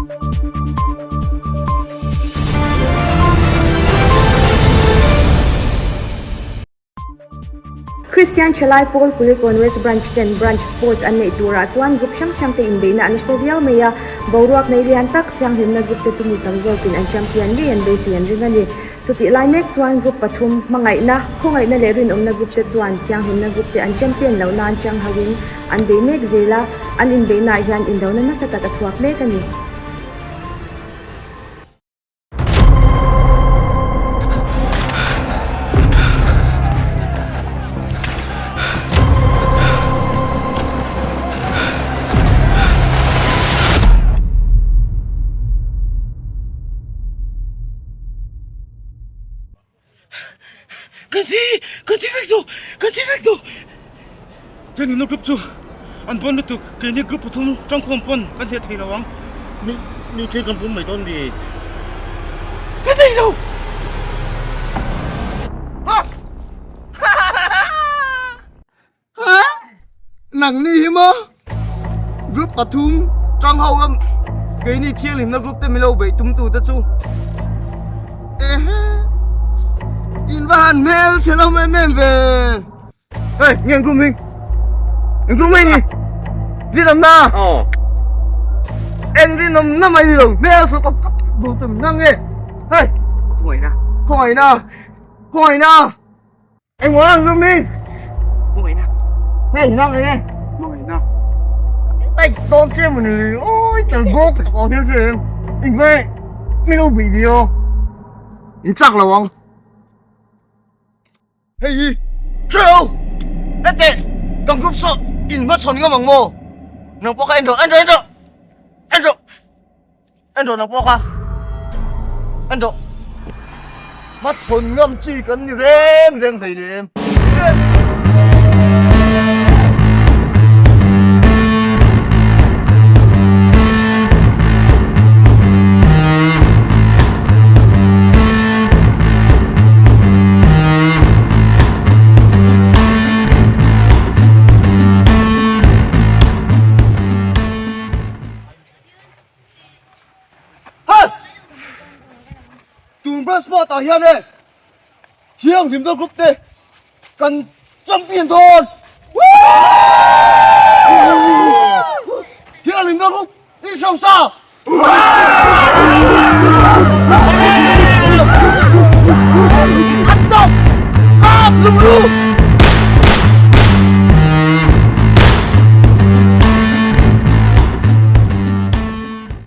Kristian Thalai Pawl Kulikawn West Branch ten Branch Sports an neih turah chuan group hrang hrang te inbeihna a nasa viau mai a, boruak nei lian tak thianghlimna group te chu mi tam zawkin an champion ngei an beisei an ring a ni. Chutih lai mek chuan group pathum, hmangaihna, khawngaihna leh rinawmna group te chuan thianghlimna group te an champion loh nan chang hauhin an bei mek zel a, an inbeihnaah hian indona nasa tak a chhuak mek a ni. Kan thi! Kan thi vek tawh! Kan thi vek tawh! Thianghlimna group chu an bawn lutuk, keini group pathum tangkhawm pawn kan hneh thei lo ang. Mi mi thil kan pum mai dawn mi? Ka nei lo! Ha? Nang ni hi maw? Group pathum tang ho a keini thianghlimna group te milo beih tum tu te chu. Ehe. In va han hmel chhe lo em em ve. Hey, nge group hming? Eng group mai ni? Rinawm na. Aw. Eng rinawm na mai ni lo. Hmel chhe kawp kawp duh tum nang nge. Hey. Khawngaihna. Khawngaihna. Khawngaihna. Eng ang group hming? Khawngaihna. Hey, nang nge. Khawngaihna. Tay dawn che mun ni. Oi, chal bawk tak awm hian hre. Eng nge? Milo bih ni aw. In chak lo ang. Hei hi Hre Hete kan group saw in hmachhawn ngam ang maw? Nang pawh kha en rawh en rawh en rawh en rawh en rawh nang pawh kha en rawh hmachhawn ngam chi kan ni reng reng hleinem. Tun branch sport ah hian e Thianghlimna group te kan champion dawn. Thianghlimna group in hrosa. An tawp! Kap lung lu!